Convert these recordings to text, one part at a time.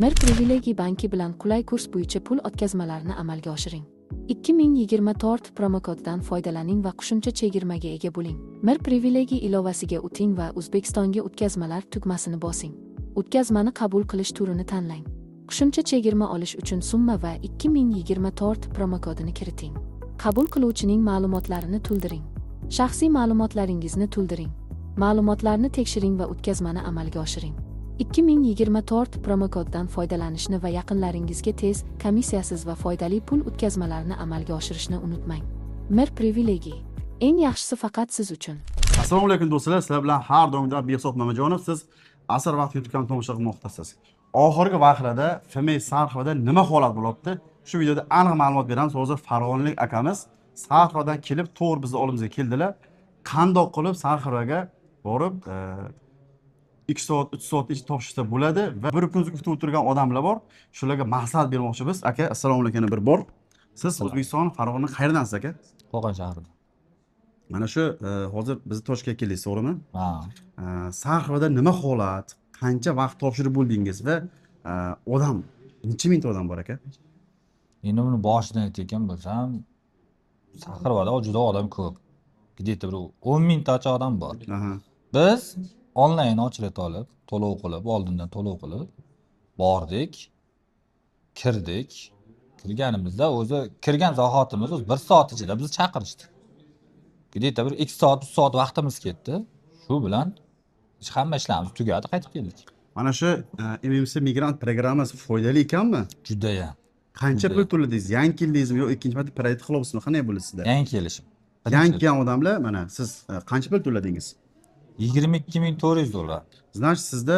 Mir Privilegiy banki bilan qulay kurs bo'yicha pul o'tkazmalarini amalga oshiring. 2024 promokodidan foydalaning va qo'shimcha chegirmaga ega bo'ling. Mir Privilegiy ilovasiga o'ting va O'zbekistonga o'tkazmalar tugmasini bosing. O'tkazmani qabul qilish turini tanlang. Qo'shimcha chegirma olish uchun summa va 2024 promokodini kiriting. Qabul qiluvchining ma'lumotlarini to'ldiring. Shaxsiy ma'lumotlaringizni to'ldiring. Ma'lumotlarni tekshiring va o'tkazmani amalga oshiring. 2024 promokodidan foydalanishni va yaqinlaringizga tez, komissiyasiz va foydali pul o'tkazmalarini amalga oshirishni unutmang. Mir Privilegiy. Eng yaxshisi faqat siz uchun. Assalomu alaykum, do'stlar. Sizlar bilan har doimgidek Behzod Mamajonov. Siz Asr vaqt YouTube kanalini tomosha qilmoqdasiz. Oxirgi vaqtlarda FMS Sarxovda nima holat bo'lyapti? Shu videoda aniq ma'lumot beramiz. Hozir farg'onalik akamiz Sarxovdan kelib, to'g'ri bizni oldimizga keldilar. Qandoq qilib Sarxovaga borib, 2 soat, 3 soat ichida topshirsa bo'ladi va bir kun kutib o'tirgan odamlar bor. Shularga maslahat bermoqchimiz. Aka, assalomu alaykum yana bir bor. Siz O'zbekiston, Farg'ona qayerdansiz, aka? Qo'qon shahrida. Mana shu hozir bizni Toshkentga keldingiz, to'g'rimi? Ha. Sarxovda nima holat? Qancha vaqt topshirib bo'ldingiz va odam necha mingta odam bor, aka? Endi buni boshidan aytayotgan bo'lsam, Saxarovada juda odam ko'p. Где-то bir 10 mingtacha odam bor. Biz onlayn очередь olib, to'lov qilib, oldindan to'lov qilib bordik. Kirdik. Kirganimizda o'zi, kirgan zahotimiz o'zi 1 soat ichida bizni chaqirishdi. Где-то bir 2 soat, 3 soat vaqtimiz ketdi. Shu bilan hamma ishlarimiz tugadi, qaytib keldik. Mana shu MMC migrant programmasi foydali ekanmi? Judayam. Qancha Juda. pul to'ladingiz? Yangi keldingizmi yo ikkinchi marta proyekt qilyapsizmi? Qanday bo'ldi sizda? Yangi kelishim. Yangi kelgan odamlar, mana siz qancha pul to'ladingiz? 22 400 dollar. Значит, sizda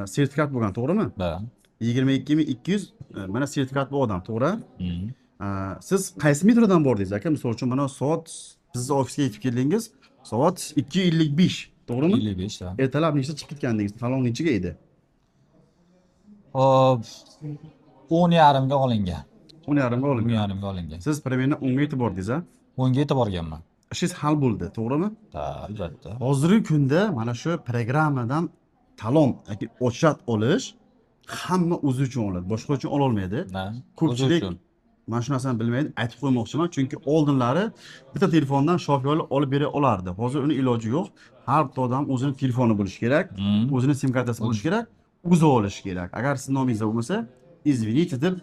sertifikat bo'lgan, to'g'rimi? Да. 22 200, mana sertifikat bu odam, to'g'ri? Mhm. Siz qaysi metrodan bordingiz, aka? Misol uchun, mana soat bizni ofisga yetib keldingiz, soat 2:55, to'g'rimi? 55 da. Ertalab nechta chiqib ketgandingiz? Talon nechiga edi? Hop, 10:30ga olingan. 10:30ga O'n olingan. yarimga olingan. Siz примерно 10ga yetib bordingiz, a? 10ga yetib borganman. Ishingiz hal bo'ldi, to'g'rimi? Да, albatta. Hozirgi kunda mana shu programmadan talon yoki очередь olish hamma o'zi uchun oladi, boshqa uchun ololmaydi. Да. O'zi Ko'pchilik uchun. mana shu narsani bilmaydi, aytib qo'ymoqchiman, chunki oldinlari bitta telefondan shofyorlar olib bera olardi. Hozir uni iloji yo'q. Har bitta odam o'zini telefoni bo'lishi kerak, o'zini sim kartasi bo'lishi kerak, o'zi olishi kerak. Agar sizni nomingizda bo'lmasa, извините deb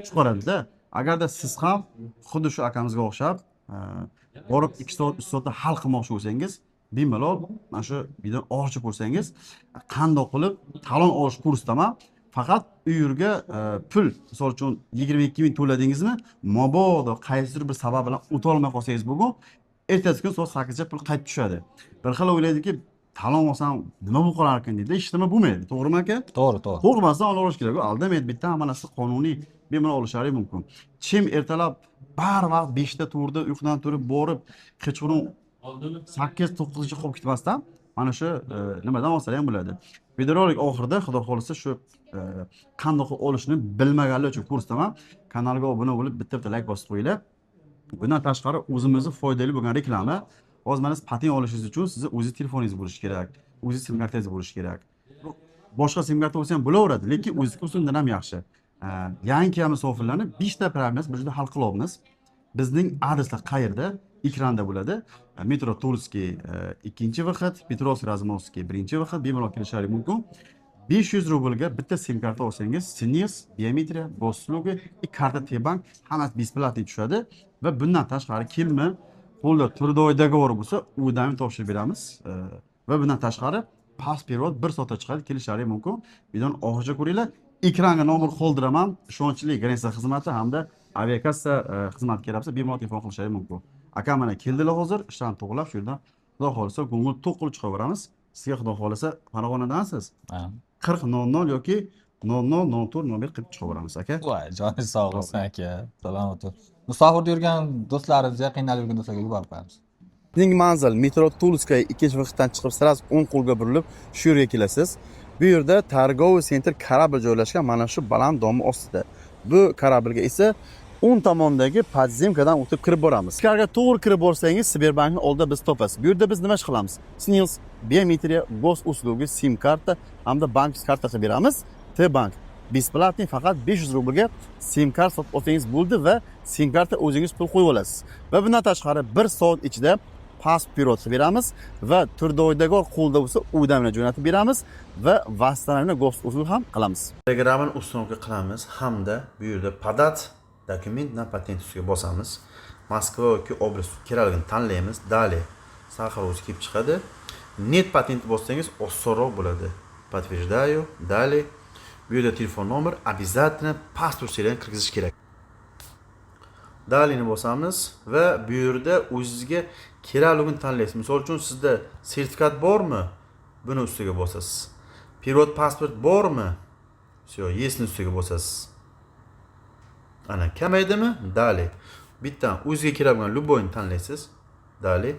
chiqaradida. Agarda siz ham xuddi shu akamizga o'xshab borib 2 soat, 3 soatda hal qilmoqchi bo'lsangiz, bemalol mana shu videoni oxirigacha ko'rsangiz, qandoq qilib talon olish kursdaman. Faqat u yerga pul, misol uchun, 22 000 to'ladingizmi, mabodo qaysidir bir sabab bilan o'tolmay qolsangiz bugun, ertasi kun soat 8da pul qaytib tushadi. Bir xil o'ylaydiki, talon olsam nima bo'lib qolar ekan deydi, hech nima bo'lmaydi, to'g'rimi, aka? To'g'ri. Qo'rqmasdan olib kerak, u aldamaydi, bitta hamma narsa qonuniy, bemalol olishlari mumkin. Kim ertalab barvaqt 5da, 4da uyqudan turib borib, kechqurun 8, 9gacha qolib ketmasdan, mana shu nimadan olsalar ham bo'ladi. Videorolik oxirida, xudo xohlasa, shu qandoq qilib olishni bilmaganlar uchun kursdaman. Kanalga obuna bo'lib, bitta bitta layk bosib qo'yinglar. Bundan tashqari, o'zimizni foydali bo'lgan reklama. Hozir mana siz patent olishingiz uchun sizni o'zingiz telefoningiz bo'lishi kerak, o'zingiz sim kartangiz bo'lishi kerak. Boshqa sim karta bo'lsa ham bo'laveradi, lekin o'zizniki bo'lsa undan ham yaxshi. Yangi kelgan musofirlarni beshta problemasi bir joyda hal qilyapmiz. Bizning adreslar qayerda? Ekranda bo'ladi. Metro Tulskiy ikkinchi выход, Petrovskiy Razumovskiy birinchi выход, bemalol kelishlari mumkin. 500 rublga bitta sim karta olsangiz, СНИЛС, biometriya, госуслуги и karta T-bank hammasi бесплатный tushadi va bundan tashqari kimni qo'lda трудовой договор bo'lsa, udan ham topshirib beramiz. Va bundan tashqari pasport перевод 1 soatda chiqadi, kelishlari mumkin. Videoni oxirigacha ko'ringlar. Ekranga nomer qoldiraman. Ishonchli граница xizmati hamda aviakassa xizmati kerak bo'lsa, bemalol telefon qilishlari mumkin. Akam mana keldilar hozir, ishlarni to'g'irlab, shu yerdan xudo xohlasa ko'ngil to'q qilib chiqaveramiz. Sizga xudo xohlasa, Farg'onadansiz. Ha. 40:00 yoki 00:04 nomer qilib chiqaveramiz, aka. Voy, joningiz sog' bo'lsin, aka. Salomat bo'ling. Musofirda yurgan do'stlarimiz, yaqinlarda yurgan do'stlarga yuborib qo'yamiz. Bizning manzil metro Tulskaya ikkinchi выход dan chiqib, сразу o'ng qo'lga burilib, shu yerga kelasiz. Bu yerda торговый центр Корабль joylashgan, mana shu baland domni ostida. Bu корабль ga esa o'ng tomondagi подземка dan o'tib kirib boramiz. Ichkariga to'g'ri kirib borsangiz, Sberbankni oldida biz topasiz. Bu yerda biz nima ish qilamiz? СНИЛС, biometriya, госуслуги, sim karta hamda bank karta qilib beramiz. T-bank. Бесплатный, faqat 500 rublga sim kart sotib olsangiz bo'ldi va sim karta o'zingiz pul qo'yib olasiz. Va bundan tashqari 1 soat ichida pasport перевод qilib beramiz va Turdoydagor qo'lda bo'lsa, уведомление jo'natib beramiz va восстановление госуслуг ham qilamiz. Telegramini установка qilamiz hamda bu yerda "Подать документ на patent" ustiga bosamiz. Moskva yoki область kerakligini tanlaymiz. Далее, Saxar o'zi kelib chiqadi. "Нет patent" bossangiz, osonroq bo'ladi. Подтверждаю, далее. Bu yerda telefon nomer, обязательно pasport seriyani kirgizish kerak. Далее ni bosamiz va bu yerda o'zizga kerakligini tanlaysiz. Misol uchun, sizda sertifikat bormi? Buni ustiga bosasiz. Перевод pasport bormi? Все, есть ni ustiga bosasiz. Ana, kamaydimi? Далее. Bitta o'ziga kerak bo'lgan любой ni tanlaysiz. Далее.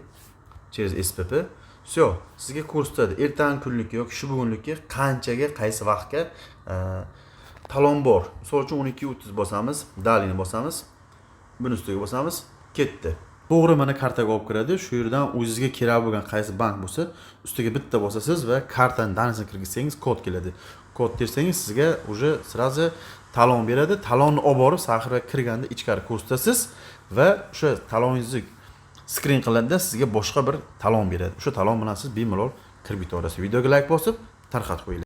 Через СПП. Все, sizga ko'rsatadi. Ertangi kunlikka yoki shu bugunlikka qanchaga, qaysi vaqtga talon bor. Misol uchun, 12:30 bosamiz, далее ni bosamiz. Buni ustiga bosamiz, ketdi. To'g'ri, mana kartaga olib kiradi. Shu yerdan o'zizga kerak bo'lgan qaysi bank bo'lsa, ustiga bitta bosasiz va kartani данные sini kirgizsangiz, kod keladi. Kod tersangiz, sizga уже сразу talon beradi. Talonni olib borib, Saxarga kirganda ichkari ko'rsatasiz va o'sha taloningizni skrin qilinadi, sizga boshqa bir talon beradi. O'sha talon bilan siz bemalol kirib ketaverasiz. Videoga layk bosib, tarqatib qo'yinglar.